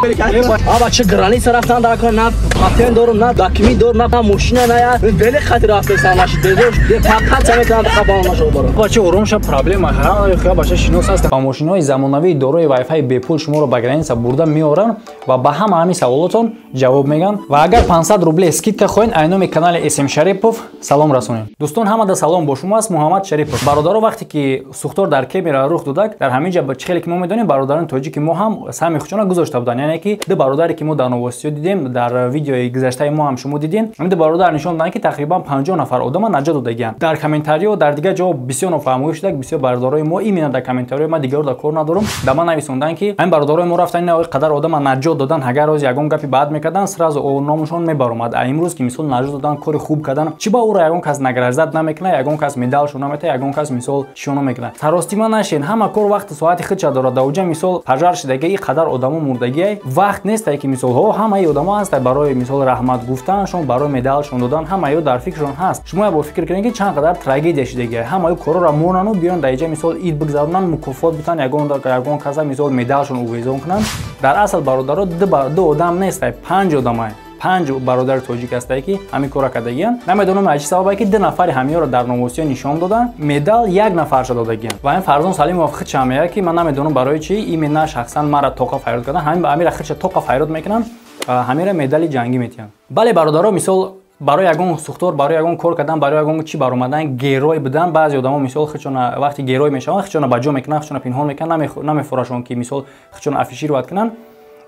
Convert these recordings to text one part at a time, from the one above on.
Бача граница рафтан дар кор, на патент дорум, на документ дорум, на мошина, на я вели хати рафтесам, наши дедош фақат самекунам қабон нашо баро. Бача ором ша, проблема ҳа, бача шинос аст. Ва мошинои замонавии дорои Wi-Fi бепул шуморо ба граница бурда меоранд ва ба ҳама ҳамин саволотон ҷавоб мегӯянд. Ва агар 500 рубле скидка хоҳед, ай номи канали СМ Шарипов салом расонед. Дӯстон, ҳамада салом, бо шумо аст Муҳаммад Шарипов. Бародаро, вақте ки сӯхтор дар Кемера рух додак, дар ҳамин ҷа чӣ хеле ки мо медонем, бародарони тоҷики мо ҳам саҳми худшона гузошта буданд. Яъне ки ду бародаре ки мо дар новостиҳо дидем, дар видеои гузаштаи мо ҳам шумо дидем, ҳамин ду бародар нишон доданд, ки тақрибан 50 нафар одама наҷот додагианд. Дар комментариҳо, дар дигар ҷо бисёр нофаҳмоӣ шудак. Бисёр бародарои мо именно дар комментариҳои ма, дигаро дар кор надорум, да ман нависонданд, ки ҳамин бародарои мо рафтан, ин қадар одама наҷот додан, агар рӯз ягон гапи бад мекардан, сразу номашон мебаромад. А имрӯз ки мисол наҷот додан, кори хуб кардан, чӣ ба ӯро ягон кас награждать намекунад, ягон кас медалшо наметаҳад, ягон кас мисол чиё намекунад? Саростима нашен, ҳама кор вақти соати худша дорад. Дар уҷа мисол пожар шидаги, и қадар одамо мурдагиай, вақт нестай ки мисолҳо ҳамаи одамо ҳастай барои мисол раҳмат гуфтаншон, барои медалшон додан, ҳамаи ё дар фикршон ҳаст. Шумо бо фикр кунед, ки чанд қадар трагедия шидагиай, ҳамаи корора монану биён дар иҷа мисол ид бигзаронанд, мукофот битан, ягон каса мисол медалшон увезон кунанд. Дар асл, бародаро, ду одам нестай, панҷ одамай, панҷ бародари тоҷик ҳастае, ки ҳамин кора кардагиянд. Намедонам, аз чӣ сабабе ки ду нафари ҳамиёро дар новостиҳо нишон доданд, медал як нафарша додагиянд. Ва ин Фарзон Салимов худша меяд, ки ман намедонам барои чӣ именно шахсан мара тоқа файрод кардан, ҳамин амира худша тоқа файрод мекунанд, ҳамира медали ҷангӣ метиҳанд. Бале, бародаро, мисол барои ягон сӯхтор, барои ягон кор кардан, барои ягон чӣ баромадан, герой будан, баъзе одамо мисол худшона вақти герой мешаванд, худшона ба ҷо мекунанд, худшона пинҳон мекунанд, намефурашон, ки мисол худшона афишировать кунанд.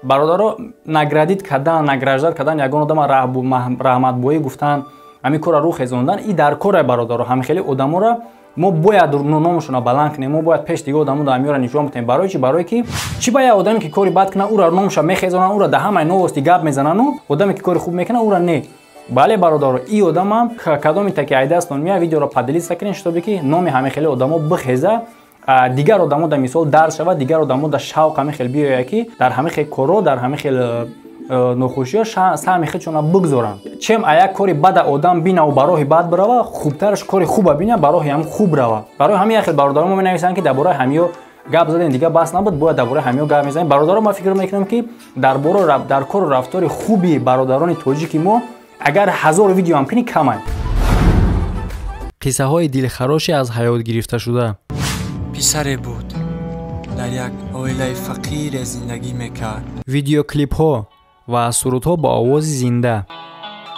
Бародаро, наградить кардан, награждать кардан ягон одама, раҳматбоӣ гуфтан, ҳамин корро рӯ хезондан, и дар коре, бародаро. Ҳамин хеле одаморо мо бояд номашонро баланд кунем, мо бояд пеш дига одамо ҳамиёро нишон битем. Барои чи? Барое ки чӣ ба як одаме ки кори бад кунад, ӯро номаша мехезонанд, ӯро дар ҳамаи новости гап мезанану одаме ки кори хуб мекунад, ӯро не? Бале, бародаро, и одамам кадомита ки айдастон мея, видеоро поделиться кунед, шитобе ки номи ҳамин хеле одамо бихеза, дигар одамо да мисол дарс шавад, дигар одамо да шавқ ҳамин хел биёяд, ки дар ҳамин хел корро, дар ҳамин хел нохушиҳо саҳми худшона бигзоранд. Чем а як кори бада одам бинаву ба роҳи бад бирава, хубтараш кори хуба бина, ба роҳи ҳам хуб рава. Барои ҳамин як хел бародаро мо менависанд, ки дар бораи ҳамиё гап задем, дигар бас набуд, бояд дар бораи ҳамиё гап мезанем. Бародаро, ман фикр мекунам, ки дар кору рафтори хуби бародарони тоҷики мо агар 1000 видео ҳам кунӣ, камай. Қиссаҳои дилхароше аз ҳаёт гирифташуда. Писаре буд, дар як оилаи фақире зиндагӣ мекард. Видеоклипҳо ва сурудҳо бо овози зинда.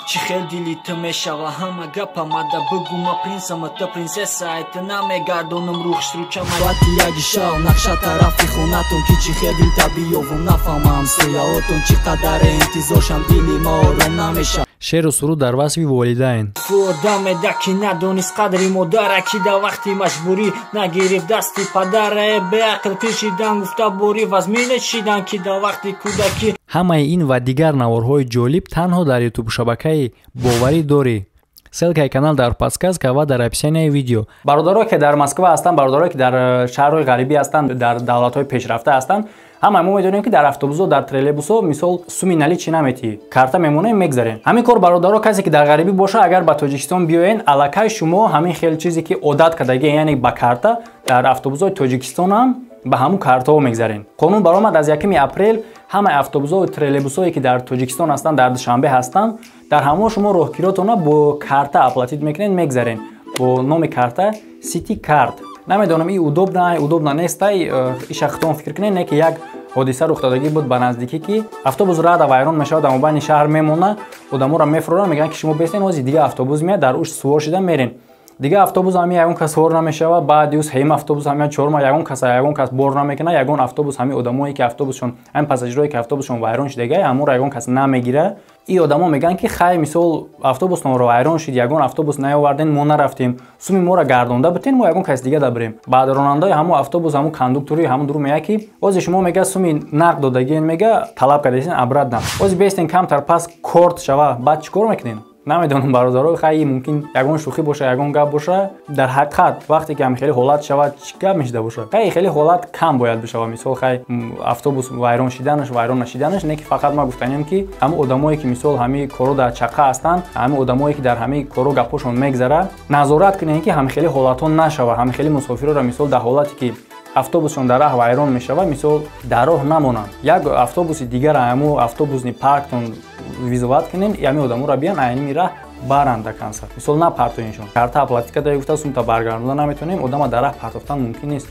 Чӣ хел дили ту мешава, ҳама гапа мада бугу, ма принсама, ту принсесса, ай ту намегардонам рухшручама. Соати 1 шав нақша тарафи хонатон, ки чӣ хел дилта биёвум, нафаҳмам ҳамсояотон чӣ қадаре интизоршам, дили ма ором намеша. Шеру суруд дар васфи волидайн. Одаме ки надонист қадри модара, ки дар вақти маҷбурӣ нагирифт дасти падара, беақл пишидан гуфта борӣ вазмине шидан, ки дар вақти кӯдакӣ. Ҳамаи ин ва дигар наворҳои ҷолиб танҳо дар ютубшабакаи «Боварӣ дорӣ». Ссылкаи канал дар подсказка ва дар описанияи видео. Бародарое ки дар Москва ҳастанд, бародарое ки дар шаҳрҳои ғарибӣ ҳастанд, дар давлатҳои пешрафта ҳастанд, ҳамаи мо медонем, ки дар автобусҳо, дар троллейбусҳо мисол суми наличный наметиҳӣ, карта мемонем, мегзарем. Ҳамин кор, бародаро, касе ки дар ғарибӣ боша, агар ба Тоҷикистон биёен, аллакай шумо ҳамин хел чизе ки одат кардагӣ, яъне ба карта, дар автобусҳои Тоҷикистон ҳам ба ҳамун картаҳо мегзарем. Қонун баромад, аз 1 апрел ҳамаи автобусҳо, троллейбусҳое ки дар Тоҷикистон ҳастанд, дар Душанбе ҳастанд, дар ҳамон шумо роҳкиротона бо карта оплатить мекунед, мегзарем бо номи карта Сити Карт. Намедонам, и удобно, удобно нестай, иша худтон фикр кунед. Не ки як ҳодиса рух додагӣ буд ба наздикӣ, ки автобус рада вайрон мешавад, дар мобайни шаҳр мемонад, одаморо мефуроранд, мегӯянд, ки шумо бестен, ҳози дига автобус меяд, дар уш сувор шида мерем. Дига автобус ҳами ягон кас сувор намешавад. Баъди ӯ сеюм автобус ҳами, чорум, ягон кас, ягон кас бор намекунад. Ягон автобус ҳами одамое ки автобусшон, ҳами пассажирое ки автобусшон вайрон шудагай, ҳамонро ягон кас намегирад. И одамо мегӯянд, ки хай, мисол, автобусонро вайрон шид, ягон автобус наёварден, мо нарафтем, суми моро гардонда битен, мо ягон каси дига дабирем. Баъд ронандаи ҳамон автобус, ҳамон кондуктори ҳамон дуру меяд, ки ози шумо, мега, суми нақд додагиен, мега, талаб кардасен обратно, ози бестен камтар пас корт шава, баъд чӣ кор мекунем? Намедонам, бародаро, хай, мумкин ягон шӯхӣ боша, ягон гап боша. Дар ҳақиқат, вақте ки ҳам хеле ҳолат шавад, чӣ гап мешида боша? Хай, хеле ҳолат кам бояд бишава, мисол, хай, автобус вайрон шиданаш, вайрон нашиданаш, не ки фақат ман гуфтанем, ки ҳамон одамое ки мисол ҳамин коро дар чақа ҳастанд, ҳамин одамое ки дар ҳамин коро гапҳошон мегзара, назорат кунем, ки ҳам хеле ҳолатҳо нашава, ҳам хеле мусофирро мисол дар ҳолате ки Автобусшон дар раҳ вайрон мешавад, мисол, дар роҳ намонанд, як автобуси дигар ҳаму автобусный парктон вызывать кунен, ҳами одаморо биён, айними раҳ баранд до конца. Мисол, напартоеншон. Карта оплатить карда гуфта, сумта баргардонда наметонем, одама дар раҳ партофтан мумкин нест.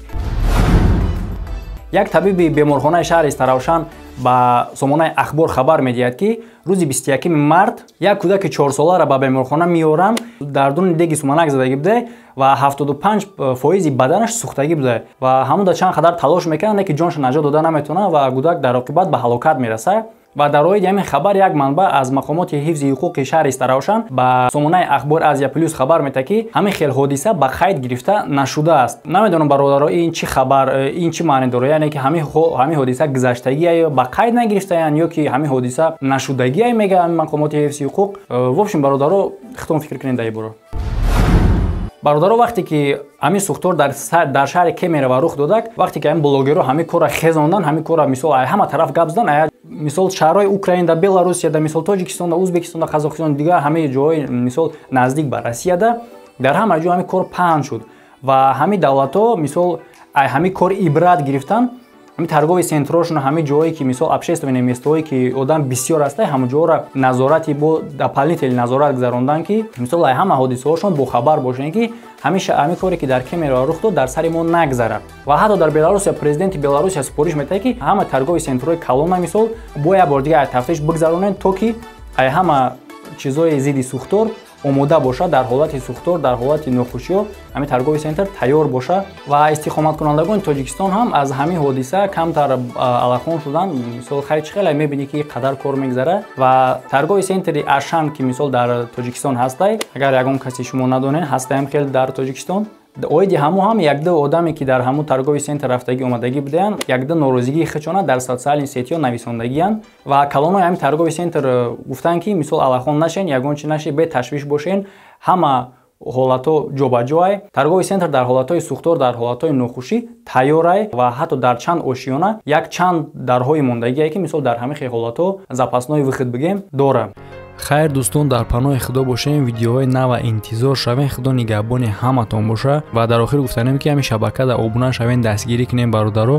Як табиби беморхонаи шаҳри Истаравшан ба сомонаи Ахбор хабар медиҳад, ки рӯзи 21 март як кӯдаки 4-соларо ба беморхона меоранд, дар дуни деги суманак задагӣ буда ва 75% баданаш сӯхтагӣ буда. Ва ҳамон да чанд қадар талош мекунанд, ки ҷонша наҷот дода наметавонанд ва кӯдак дар оқибат ба ҳалокат мерасад. Ва дар оиди ҳамин хабар як манбаъ аз мақомоти ҳифзи ҳуқуқи шаҳри Истаравшан ба сомонаи Ахбор Азия Плюс хабар медиҳад, ки ҳамин хел ҳодиса ба қайд гирифта нашудааст. Намедонам, бародаро, ин чӣ хабар, ин чӣ маъне дорад, яъне ки ҳамин ҳодиса гузаштагия, ба қайд нагирифтаянд, ё ки ҳамин ҳодиса нашудагия, мегӯянд мақомоти ҳифзи ҳуқуқ. В общем, бародаро, худтон фикр кунед дар ин бора. Бародаро, вақте ки ҳамин сӯхтор дар шаҳри Кемерово рух додак, вақте ки ҳамин блогерҳо ҳамин корро хезонданд, ҳамин корро, мисол, ҳама тараф гап задан, мисол, шаҳрҳои Украинада, Беларусияда, мисол, Тоҷикистонда, Узбекистонда, Қазоқистон, дигар ҳамаи ҷоҳои, мисол, наздик ба Россияда, дар ҳама ҷо ҳамин кор паҳн шуд. Ва ҳамин давлатҳо, мисол, ҳамин кор ибрат гирифтан, ҳамин торговый центрҳошон, ҳамин ҷоҳое ки, мисол, общественные местоҳое ки одам бисёр аста, ҳамон ҷоҳоро назорати бо дополнительный назорат гузарондан, ки, мисол, ҳама ҳодисаҳошон бохабар бошем, ки ҳамин коре ки дар Кемерово рух дод, дар сари мо нагзарад. Ва ҳатто дар Беларусия президенти Беларусия супориш медиҳад, ки ҳама торговый центрҳои калона, мисол, бо як бор дигар тафтиш бигзаронанд, то ки ҳама чизҳои зидди сӯхтор омода бошад, дар ҳолати сӯхтор, дар ҳолати нохушиҳо ҳамин торговый центр тайёр бошад. Ва истиқоматкунандагони Тоҷикистон ҳам аз ҳамин ҳодиса камтар алахон шуданд. Мисол, хайр, чӣ хеле мебинӣ, ки қадар кор мегзарад. Ва торговый центри Ашан, ки, мисол, дар Тоҷикистон ҳастай, агар ягон касе шумо надонед, ҳастаям хел дар Тоҷикистон. Оиди ҳамун ҳам якду одаме, ки дар ҳамун торговый центр рафтагӣ омадагӣ будаянд, якду норозигии худшона дар социальный сетиҳо нависондагиянд. Ва калонои ҳамин торговый центр гуфтанд, ки, мисол, алахон нашен, ягон чи нашед, беташвиш бошен, ҳама ҳолатҳо ҷобаҷоай, торговый центр дар ҳолатҳои сӯхтор, дар ҳолатҳои нохушӣ тайёрай ва ҳатто дар чанд ошиёна як чанд дарҳои мондагие, ки, мисол, дар ҳамин хел ҳолатҳо запасной выход бигем дорад. Хайр, дӯстон, дар паноҳи Худо бошем, видеоҳои нава интизор шавем, Худо нигаҳбони ҳаматон боша. Ва дар охир гуфтанем, ки ҳамин шабакада обуна шавем, дастгирӣ кунем, бародаро.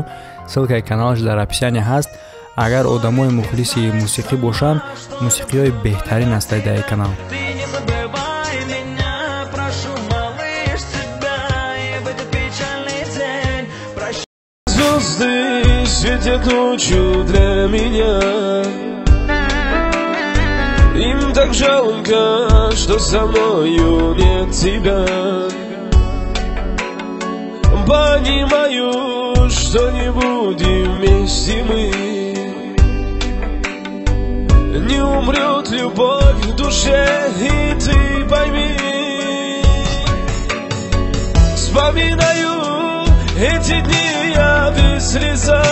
Ссылкаи каналаш дар описание ҳаст. Агар одамои мухлиси мусиқӣ бошанд, мусиқиҳои беҳтарин ҳастад дар ин канал. Звезды светят ночью для меня. Им так жалко, что со мною нет тебя. Понимаю, что не будем вместе мы. Не умрет любовь в душе, и ты пойми. Вспоминаю эти дни я в слезах.